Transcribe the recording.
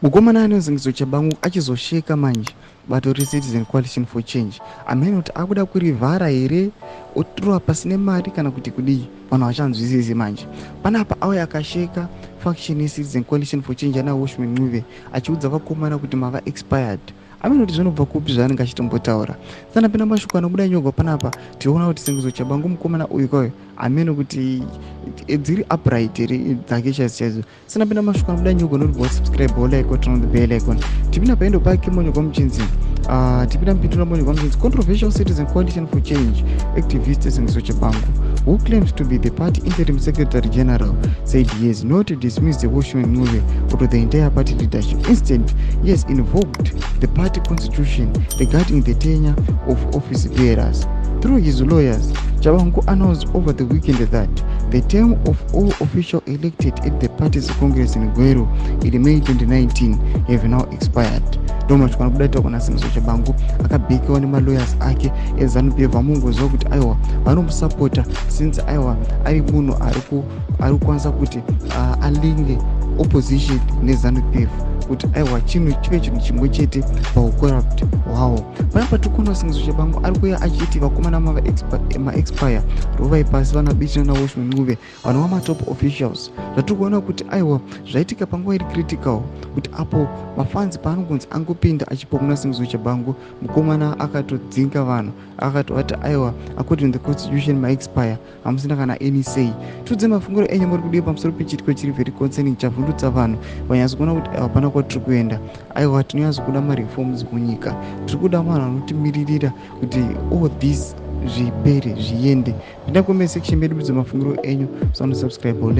Mukomana anonzi Tshabangu achizosheka manje bato reCitizen Coalition for Change. Amene kuti akuda kurivhara here, otirova pasine mari, kana kuti kudii, vanhu vachanzwisisi manje. Panapa auya akasheka faction yeCitizen Coalition for Change ana Welshman Ncube, achiudza vakomana kuti mava expired. Amene kuti zvinobva kupi zvaanenge achitombotaura. Sanapinda mashoko anobuda nyogwa panapa, tinoona kuti Sengezo Tshabangu, mukomana uyu kwayo, amene kuti dziri upright here dzake chaidzo chaidzo. Sanapinda mashoko anobuda nyogwa, noti wasubscribe, wolike, woturn on the bell icon. Tipinda paendo pake monyogwa muchinzi, tipinda mupindura monyogwa muchinzi, "Controversial Citizen Coalition for Change activist Sengezo Tshabangu, who claims to be the party interim secretary general, said he has not dismissed the Welshman Ncube or the entire party leadership. Instead, he has invoked the party constitution regarding the tenure of office bearers. Through his lawyers, Tshabangu announced over the weekend that the term of all officials elected at the party's congress in Gweru in May 2019 have now expired." Ndo mashoko anobuda kuna Sengezo Tshabangu, akabhekiwa nemalawyers ake eZANU PF. Vamungoziva kuti aiwa, vanomusapota since aiwa, ari munhu ari kukwanisa kuti alinge opposition neZANU PF, kuti aiwa, chinhu chive chinhu chimwe chete paucorrupt hwavo. Panapa tiri kuona Sengezo Tshabangu ari kuuya achiti vakomana mava maexpire, rovai pasi vana Biti nanaWelshman Ncube, vanova matop officials. Zvatiri kuona kuti aiwa, zvaitika panguva iri critical, kuti apo mafunds paanongonzi angopinda achipa kuna Sengezo Tshabangu, mukomana akatodzinga vanhu, akatovati aiwa, according to the constitution maexpire, hamusina kana any say. Tiudze mafungiro enyu, muri kudii pamusoro pechiitiko chiri very concerning, chavhundutsa vanhu? Vanyatso kuona kuti aiwa, hapana kwatiri kuenda. Aiwa, tinonyatso kuda mareforms munyika, tiri kuda vanhu vanotimiririra kuti all this zvipere, zviende. Pinda comment section medu, budze mafungiro enyu. Musanosubscribe.